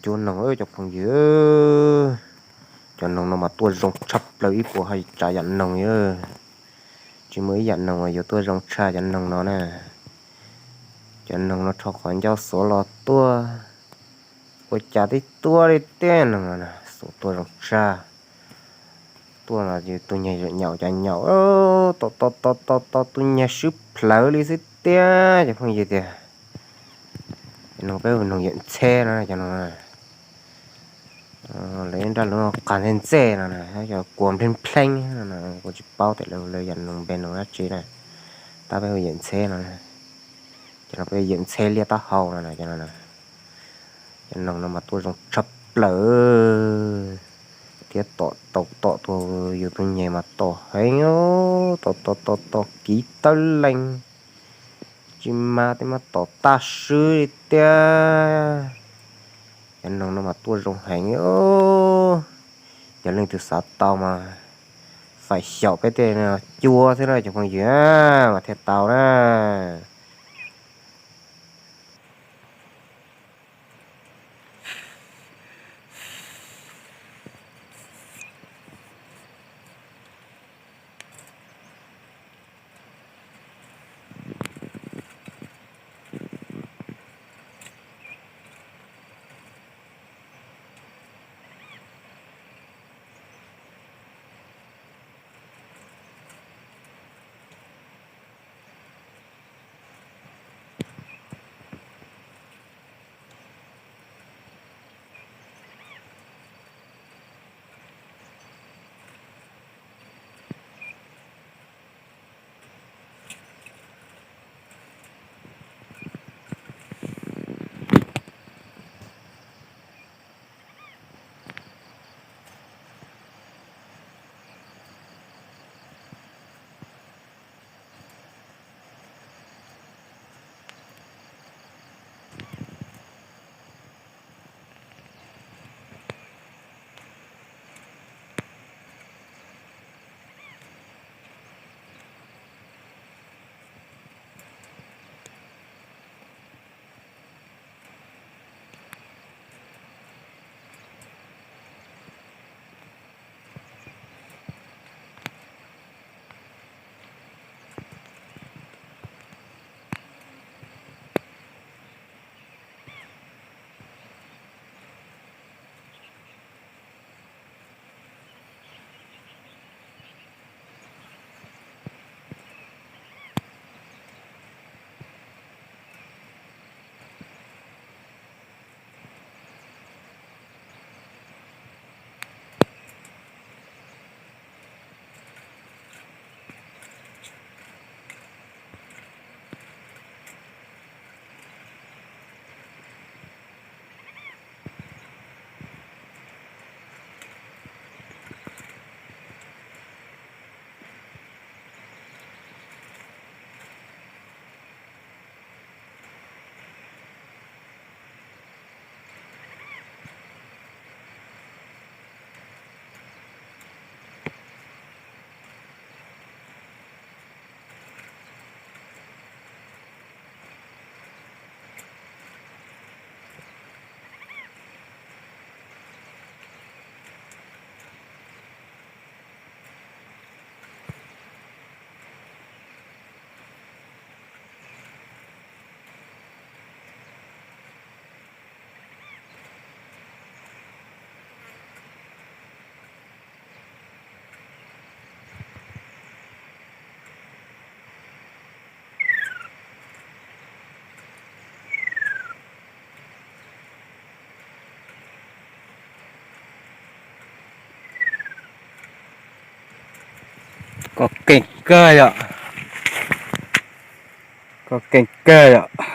Cua noog cov phooj ywg, cov noog no mas tuaj zoo tshaj plaws ib puas hais tsav yam noog yog. Tsis muaj ib yam noog yuav tuaj zoo tshaj cov noog no na. Cov noog no rho qhov ncauj xuav los tuaj, ua cas tib tuaj li tiag noog no na, xuav tuaj zoo tshaj. Tuaj los tus nyuag nyaum cas nyaum, tom tom tom tom tom tus nyuag swb plhawv li xwb tiag cov phooj ywg tiag. Cov noog peb hu noog yawm ntxheb no cov no. Lawv nraj lub no qas ntxej ntxej no, cov kua npleeb npleeb no, kuv tsis paub tias lawv yam noog npe noog dab tsi na. Tab peb hu yawm ntxheb no, cov no peb yawm ntxheb liab taub hau no, cov no. Cov noog no mas tuaj zoo tshaj plaws thiab tom tom tom tus yus tus nyuag mas tom heev, tom tom tom tom kiv tawb lees, tsis mas tej mas tom tag swb li tiag. Cov noog no mas tuaj zoo heev. Yog leej twg xav tau mas faim xyaum peb tej cua xwb na cov phooj ywg, mas thiaj tau na. Koj keej kawg yom. Koj keej kawg yom.